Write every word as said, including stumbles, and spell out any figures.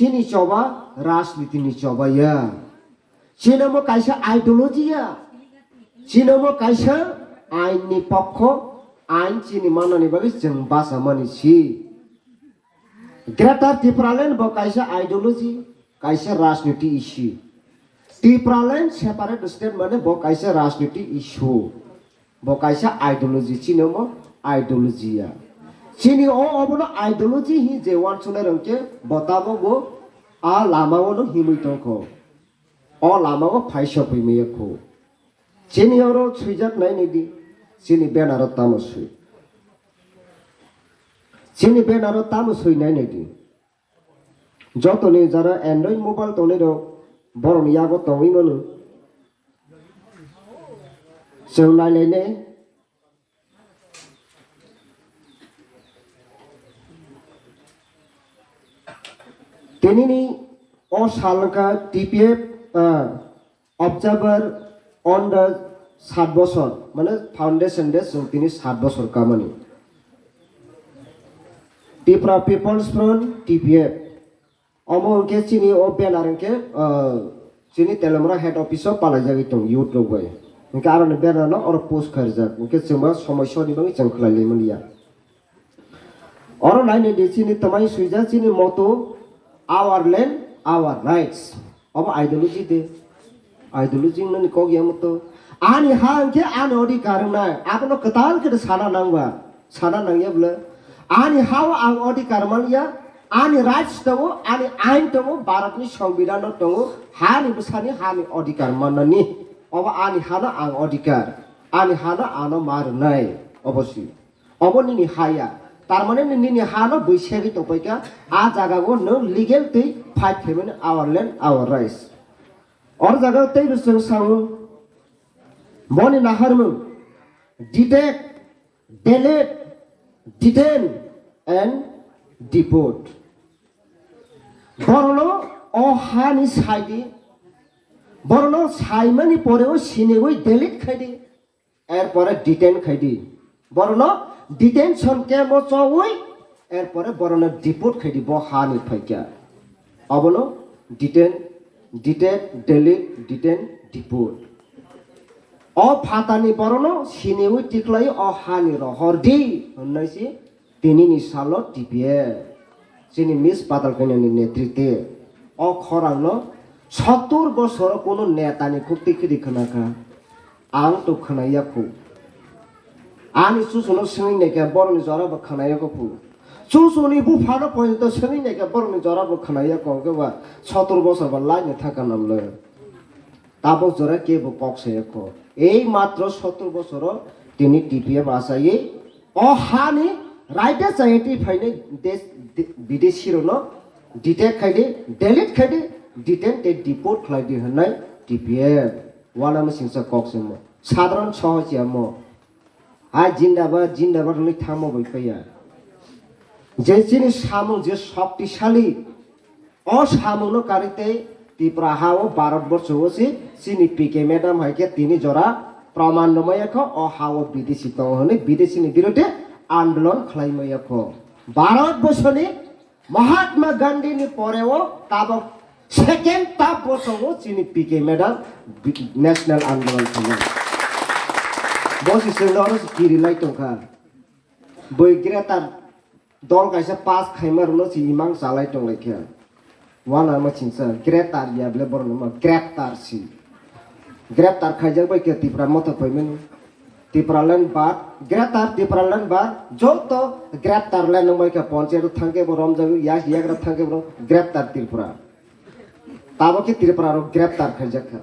Chini choba rajniti ni choba ya. Chini omo kaisa ideology ya. Chini omo kaisa ain ni pokho, ain chini manani bagwi chwng bachamani si. Greater Tipraland bo kaisa ideology, kaisa rajniti issue. Tipraland separate state mane bo kaisa rajniti issue. Bo kaisa ideology, chini omo ideology ya. Chini o obono ideology hi je wansonai rok khe bo tabok bo a lama o no himwi tongkho. O lama o phaisa phaimaya kho. Chini oro swijak nai nai di. Chini banner o tamo swi. Chini banner o tamo swi nai nai di. Jotoni jara Android mobile tongnai rok borokni yago tongwi mano. Chwng nai nai nai. Tinini o sal wngkha T P F, ah, observer on the sat bosor, mane foundation day chwng tini sat bosor kamani. Tipra People's Front, T P F. Omo hwnkhe chini o banner hwnkhe, ah, chini Telemra head office o palaijagwi tongo youth rok bai. Hwnkhe aroni banner no oro post kharijak. Hwnkhe chwngma somoi soni bagwi chwng khlai lai manya. Oro nai nai di chini twmai swijak chini motto, "Our land, our rights." Obo ideology de. Ideology wngnani kok ya motto. Ani ha hwnkhe ani odhikar wngnai. Abono kwtal khe sana nangba. Sana nangya bwle. Ani ha o ang odhikar manya. Ani rights tongo, ani ain tongo, Bharatni Songbidan o tongo. Hani bwsani hani odhikar mannani. Obo ani hano ang odhikar. Ani hano ano ma rwnai. Obo si. Obo nini ha ya. Tar mane nini ha no bui segwi tongpai kha. A jaga o nwng legal twi fight khaimani our land, our rights. Or jaga o tei bo chwng sango. Boni naharmung. Detect, delete, detain and deport. Borokno o hani saidi. Borokno saimani pore o sinigwi delete khaidi. Erpore detain khaidi. Borokno detention camp o chowi, erpore borokno deport khaidi bo hani phaikya. Abono detain, detect, delete, detain, deport. O phatani borokno siniwi tiklai o hani rohor di hwnwi si tinini salo T P F. Chini Miss Patal Kanyani netritwe o khorangno sottur bosoro kunu netani khukti khidi khwnakha. Ang to khwnaya khu. Ani chuchuno swngwi naikha borokni jora bo khwnaya khu. Chuchuni buphano poito swngwi naikha borokni jora bo khwnaya khu. Khe ba sottur bosor ba laina thaka namle. Tabok jora kebo kok saya khu. Ei matro sottur bosoro tini T P F achaiwi o hani raida chayati phainai des-, de-, bidesi rokno detect khaidi, delete khaidi, detain tei deport khlaidi hwnwi T P F. Uanama singsa kok se mo. Sadharan sohoj ya mo. Hai jindabad, jindabad hwnwi thangma bai paiya. Je chini samung je shoktisali, o samungno karwi tei Tripura ha o Bharat borsho o si chini P K madam hai khe tini jora proman rwmaya kho o ha o bidesi tongo hwnwi bidesi ni birodhe andolon khlai maya kho. Bharat borshoni Mahatma Gandhi ni pore o tabok second tab bo tongo chini P K madam bi-, national andolon khainai. Bo si chwngno oro si kiri lai tongkha. Boi greater dol kaisa pass khaima rwno si imang chalai tong lai kha. Wana ma chingsa greater ya ble borok no ma greater si. Greptar khaijak bai khe Tipra Motha phaimani. Tipraland bar, Greater Tipraland bar, joto greptar le nang bai khe ponchayat thang khe bo romjak, yak, yagra thang khe bo greptar Tripura. Tabo khe Tripura rok greptar khaijak kha.